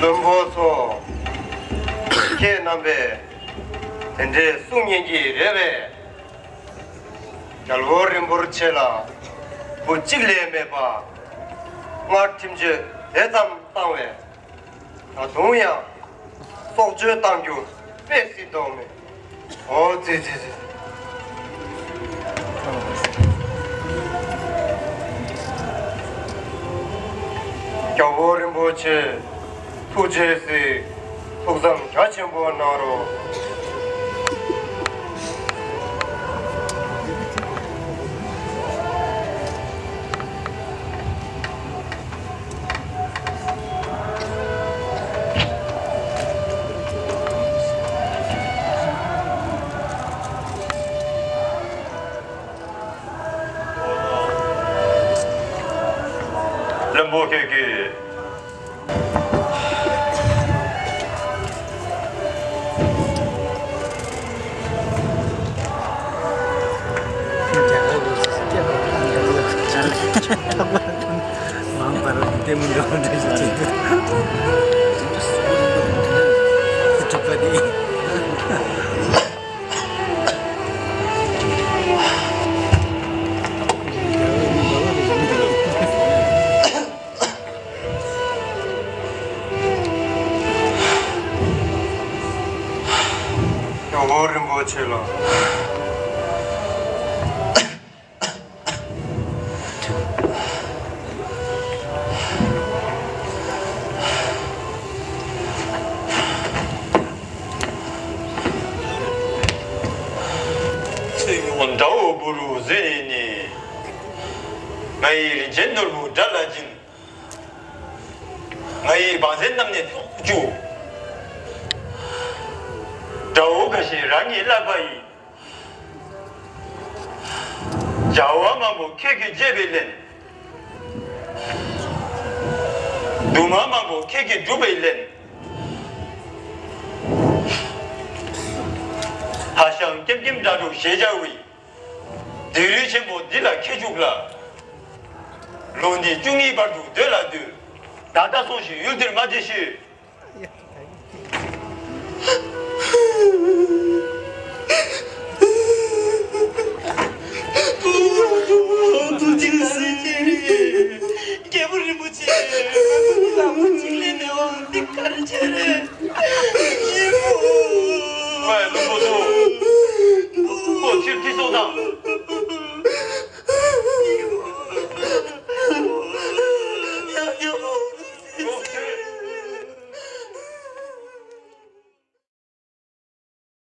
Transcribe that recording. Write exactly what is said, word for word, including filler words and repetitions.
བློན་པོ་ཚོ། ཁྱེད་རྣམ་པས་དེ་འདྲའི་གསུང་ཉན་གྱི་རེད་པས། རྒྱལ་བོ་རིན་པོ་ཆེ་ལ་བུ་གཅིག་ལས་མེད་པ། སྔར་ཁྲིམས་གཅོད་དེ་ཙམ་བཏང་བས། ད་དུང་ཡང་སྲོག་གཅོད་བཏང་རྒྱུ་དཔེ་སྲིད་དོགས་མེད། ཨོ་ཙི་ཙི་ཙི། རྒྱལ་བོ་རིན་པོ་ཆེ། ཐུགས་རྗེ་གཟིགས། ཐུགས་བསམ་རྒྱ་ཆེན་པོ་གནང་རོགས། བློན་པོ་ཁྱེད་ཀྱིས། མང་བར་ལྟད་མོ་འདྲ་བོ་འདྲ་ཞིག་བྱེད་དུས། གྲུབ་པ་དེ། རྒྱལ་བོ་རིན་པོ་ཆེ་ལ། ཚེ་ཡོངས་དགྲ་བོ་བུ་རུ་ཟེར་ནས། ང་ཡི་རིན་ཆེན་ནོར་བུ་དགྲ་ལ་སྦྱིན། ང་ཡི་བང་མཛོད་རྣམས་ནས་བཙོང་བཅུག། དགྲ་བོ་འགའ་ཞིག་རང་གི་བསླབ་པ་ཡིས། བྱ་བ་མང་པོ་ཁྱེད་ཀྱིས་བྱས་པས་ལན། སྡུག་བསྔལ་མང་པོ་ཁྱེད་ཀྱིས་བསྒྲུབས་པས་ལན། ཧ་ཤང་ཀེམ་ཀེམ་དགྲ་དྲུག་ཞེས་བྱ་བའི། སྡེ་རུས་ཆེན་པོ་འདི་ལ་ཁྱེད་བཅུག་ལ། ལོ་འདི་བཅུ་གཉིས་བར་དུ་སྡོད་ལ་སྡོད། ད་ལྟ་སོང་ཞིག་ཡུལ་འདིར་མ་བདེ་ཞིག།